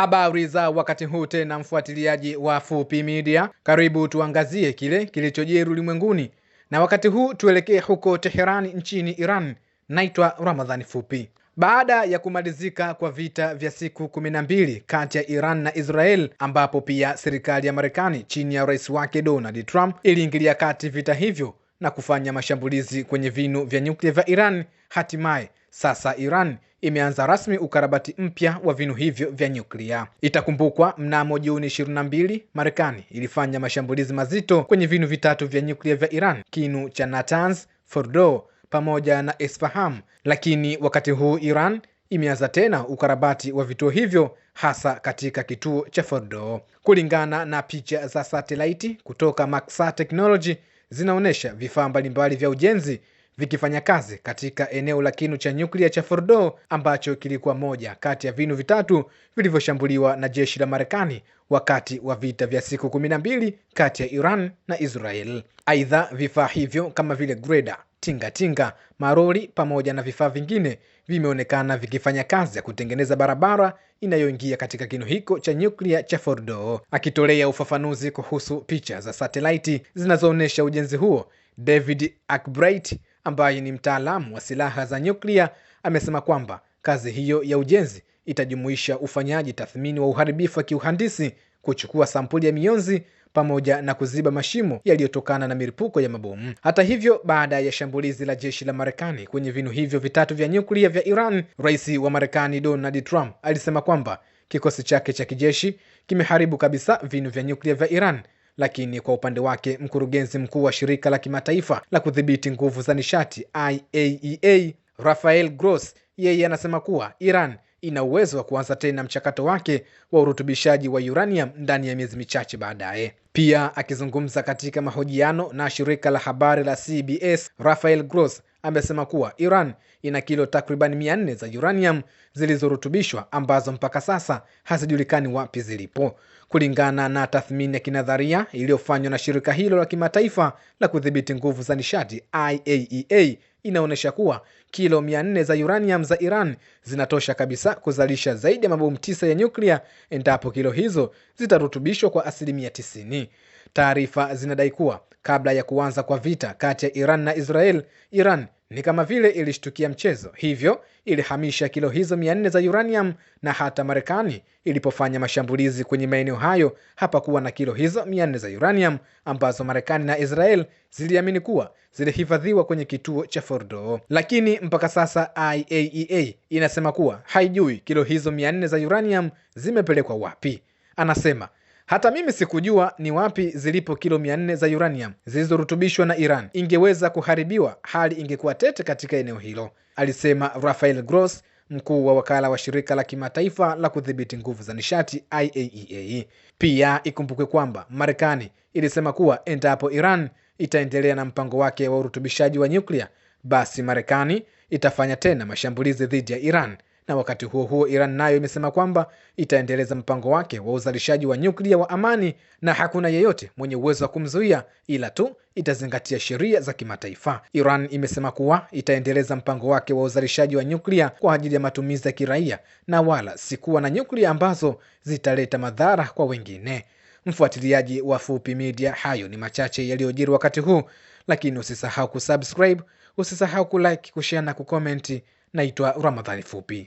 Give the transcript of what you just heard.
Habari za wakati huu tena, mfuatiliaji wa Fupi Media, karibu tuangazie kile kilichojiri ulimwenguni, na wakati huu tuelekee huko Teherani nchini Iran. Naitwa Ramadhani Fupi. Baada ya kumalizika kwa vita vya siku 12 kati ya Iran na Israel, ambapo pia serikali ya Marekani chini ya rais wake Donald Trump iliingilia kati vita hivyo na kufanya mashambulizi kwenye vinu vya nyuklia vya Iran, hatimaye sasa Iran imeanza rasmi ukarabati mpya wa vinu hivyo vya nyuklia. Itakumbukwa mnamo Juni 22 Marekani ilifanya mashambulizi mazito kwenye vinu vitatu vya nyuklia vya Iran, kinu cha Natanz, Fordo pamoja na Esfahan, lakini wakati huu Iran imeanza tena ukarabati wa vituo hivyo hasa katika kituo cha Fordo. Kulingana na picha za satelaiti kutoka Maxar Technology zinaonyesha vifaa mbalimbali vya ujenzi vikifanya kazi katika eneo la kinu cha nyuklia cha Fordo ambacho kilikuwa moja kati ya vinu vitatu vilivyoshambuliwa na jeshi la Marekani wakati wa vita vya siku 12 kati ya Iran na Israel. Aidha, vifaa hivyo kama vile greda, tingatinga, maroli pamoja na vifaa vingine vimeonekana vikifanya kazi ya kutengeneza barabara inayoingia katika kinu hicho cha nyuklia cha Fordo. Akitolea ufafanuzi kuhusu picha za satelaiti zinazoonyesha ujenzi huo, David Albright ambaye ni mtaalamu wa silaha za nyuklia amesema kwamba kazi hiyo ya ujenzi itajumuisha ufanyaji tathmini wa uharibifu wa kiuhandisi, kuchukua sampuli ya mionzi pamoja na kuziba mashimo yaliyotokana na milipuko ya mabomu. Hata hivyo, baada ya shambulizi la jeshi la Marekani kwenye vinu hivyo vitatu vya nyuklia vya Iran, Rais wa Marekani Donald Trump alisema kwamba kikosi chake cha kijeshi kimeharibu kabisa vinu vya nyuklia vya Iran. Lakini kwa upande wake, mkurugenzi mkuu wa shirika la kimataifa la kudhibiti nguvu za nishati IAEA, Rafael Gross, yeye anasema kuwa Iran ina uwezo wa kuanza tena mchakato wake wa urutubishaji wa uranium ndani ya miezi michache baadaye. Pia akizungumza katika mahojiano na shirika la habari la CBS, Rafael Gross amesema kuwa Iran ina kilo takriban 400 za uranium zilizorutubishwa ambazo mpaka sasa hazijulikani wapi zilipo. Kulingana na tathmini ya kinadharia iliyofanywa na shirika hilo la kimataifa la kudhibiti nguvu za nishati IAEA, inaonyesha kuwa kilo 400 za uranium za Iran zinatosha kabisa kuzalisha zaidi ya mabomu 9 ya nyuklia endapo kilo hizo zitarutubishwa kwa 90%. Taarifa zinadai kuwa kabla ya kuanza kwa vita kati ya Iran na Israel, Iran ni kama vile ilishtukia mchezo, hivyo ilihamisha kilo hizo 400 za uranium, na hata Marekani ilipofanya mashambulizi kwenye maeneo hayo hapakuwa na kilo hizo 400 za uranium ambazo Marekani na Israel ziliamini kuwa zilihifadhiwa kwenye kituo cha Fordo. Lakini mpaka sasa IAEA inasema kuwa haijui kilo hizo 400 za uranium zimepelekwa wapi. Anasema, hata mimi sikujua ni wapi zilipo kilo 400 za uranium zilizorutubishwa na Iran. Ingeweza kuharibiwa, hali ingekuwa tete katika eneo hilo, alisema Rafael Gross, mkuu wa wakala wa shirika la kimataifa la kudhibiti nguvu za nishati IAEA. Pia ikumbukwe kwamba Marekani ilisema kuwa endapo Iran itaendelea na mpango wake wa urutubishaji wa nyuklia, basi Marekani itafanya tena mashambulizi dhidi ya Iran. Na wakati huo huo, Iran nayo imesema kwamba itaendeleza mpango wake wa uzalishaji wa nyuklia wa amani na hakuna yeyote mwenye uwezo wa kumzuia, ila tu itazingatia sheria za kimataifa. Iran imesema kuwa itaendeleza mpango wake wa uzalishaji wa nyuklia kwa ajili ya matumizi ya kiraia na wala si kuwa na nyuklia ambazo zitaleta madhara kwa wengine. Mfuatiliaji wa Fupi Media, hayo ni machache yaliyojiri wakati huu, lakini usisahau kusubscribe, usisahau kulike, kushare na kucomment. Naitwa Ramadhani Fupi.